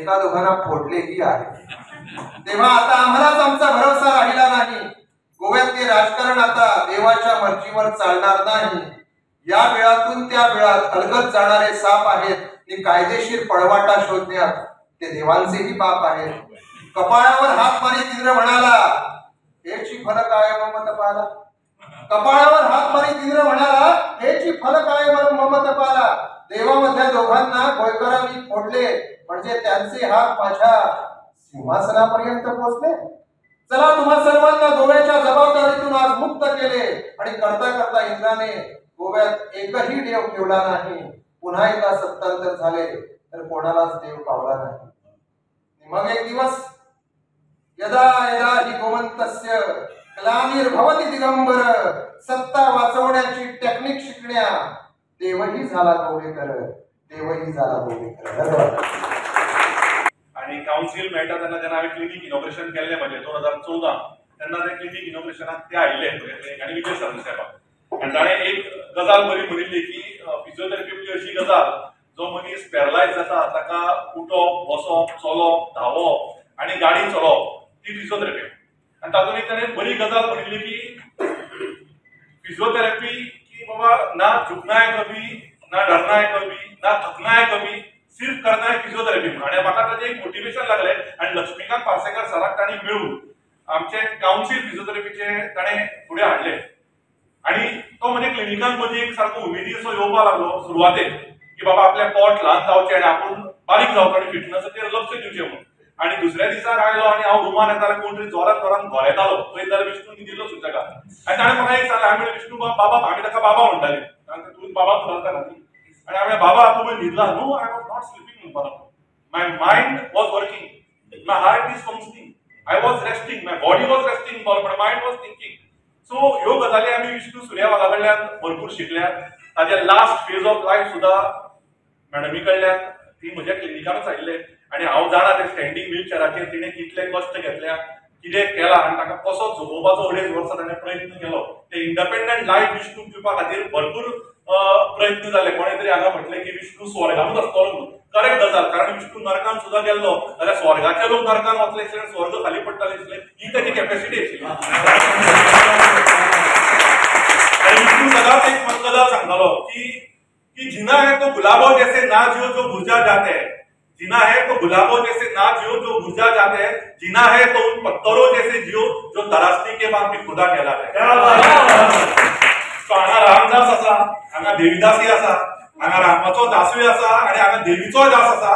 एका दोघांना फोडलेही आहे. तेव्हा आता आम्हालाच आमचा भरवसा राहिला नाही. गोव्यातले राजकारण आता देवाच्या मर्जीवर चालणार नाही. या बिळातून त्या बिळात अलगद जाणारे साप आहेत आणि कायदेशीर पळवाटा शोधण्यात ते देवांचेही बाप आहेत. कपाळावर हात मारीत इंद्र म्हणाला, हेची फल काय मम तपाला. कपाळावर हात मारीत इंद्र म्हणाला, हेची फल काय मम तपाला. देवामधल्या दोघांना गोयकरांनी फोडले म्हणजे त्यांचे हात माझ्या सिंहासनापर्यंत पोहोचले. चला तुम्हा सर्वांना गोव्याच्या जबाबदारीतून आज मुक्त केले. आणि करता करता इंद्राने गोव्यात एकही देव ठेवला नाही. पुन्हा एकदा सत्तांतर झाले तर कोणालाच देव पावला नाही. मग एक दिवस यदा यदा हि गोमंतस्य ग्लानिर्भवति दिगंबर, सत्ता वाचवण्याची टेक्निक शिकण्या देवही झाला गोवेकर, देवही झाला गोवेकर. धन्यवाद. आणि कावन्सील मेळटा तेन्ना जेन्ना हांवें क्लिनीक इनॉग्रेशन केल्लें म्हजें 2014 तेन्ना ते क्लिनीक इनॉग्रेशनाक ते आयिल्ले आनी विजय सरदेसायबाक. आनी ताणें एक गजाल बरी म्हणिल्ली की फिजियोथेरपी म्हणजे अशी गजाल जो मनीस पॅरलायज जाता ताका उठप, बसप, चलप, धांवप आनी गाडी चलोवप ती फिजियोथेरपी. आनी तातूंत एक ताणें बरी गजाल म्हणिल्ली की फिजियोथेरपी की बाबा ना झुकना है कभी, ना डरना है कभी, ना थकना है कभी, सिर्फ करना है फिजियोथेरपी. आनी म्हाका ताजें एक मोटिवेशन लागलें आनी लक्ष्मीकांत पार्सेकर सराक तांणी मेळून आमचे कावन्सील फिजियोथेरपीचे ताणें फुडें हाडलें. आनी तो म्हणजे क्लिनिकान मदीं एक सारको उमेदी असो येवपाक लागलो सुरवातेक की बाबा आपलें पोट ल्हान जावचें आनी आपूण बारीक जावचो आनी फिटनसाचेर लक्ष दिवचें म्हणून. आनी दुसऱ्या दिसा आयलो आनी हांव रुमान येतालो, कोण तरी जोरान जोरान घोरेतालो पळयत जाल्यार विष्णू न्हिदिल्लो सुशेगाद. आनी ताणें म्हाका एक सांगलें, हांवें म्हणलें विष्णू बाबा, आमी ताका बाबा म्हणटाले, तूं बाबा म्हणटा न्ही. आनी हांवें बाबा तूं न्हिदला? No, I was not sleeping म्हणपाक लागलो. My mind was working, my heart is functioning, I was resting, my body was resting but my mind was thinking. So ह्यो गजाली आमी विष्णू सुर्या वाघा कडल्यान भरपूर शिकल्यात. ताजे लास्ट फेज ऑफ लायफ सुद्दां मॅडमी कडल्यान ती म्हज्या क्लिनिकानूच आयिल्ले आनी हांव जाणा ते स्टँडींग व्हीलचेराचेर तिणें कितले कश्ट घेतल्या, कितें केलां आनी ताका कसो जगोवपाचो 2.5 वर्सां ताणें प्रयत्न केलो. ते इंडिपेंडंट लायफ विष्णूक दिवपा खातीर भरपूर प्रयत्न जाले. कोणें तरी हांगा म्हटलें की विष्णू स्वर्गानूच आसतलो म्हणून, करेक्ट गजाल, कारण विष्णू नरकान सुद्दां गेल्लो जाल्यार स्वर्गाचे लोक नरकान वतले आशिल्ले आनी स्वर्ग खाली पडटले आशिल्ले, ही ताची कॅपेसिटी आशिल्ली. आनी विष्णू सदांच एक गजाल सांगतालो की जीना है तो गुलाबों जैसे ना जियो जो मुरझा जाते हैं, जीना है तो गुलाबों जैसे ना जियो जो मुरझा जाते हैं, जीना है तो उन पत्थरों जैसे जियो जो तराशने के बाद भी खुदा कहलाते हैं. सो हांगा रामदास आसा, हांगा देवीदासय आसा, हांगा रामाचो दासूय आसा आनी हांगा देवीचोय दास आसा.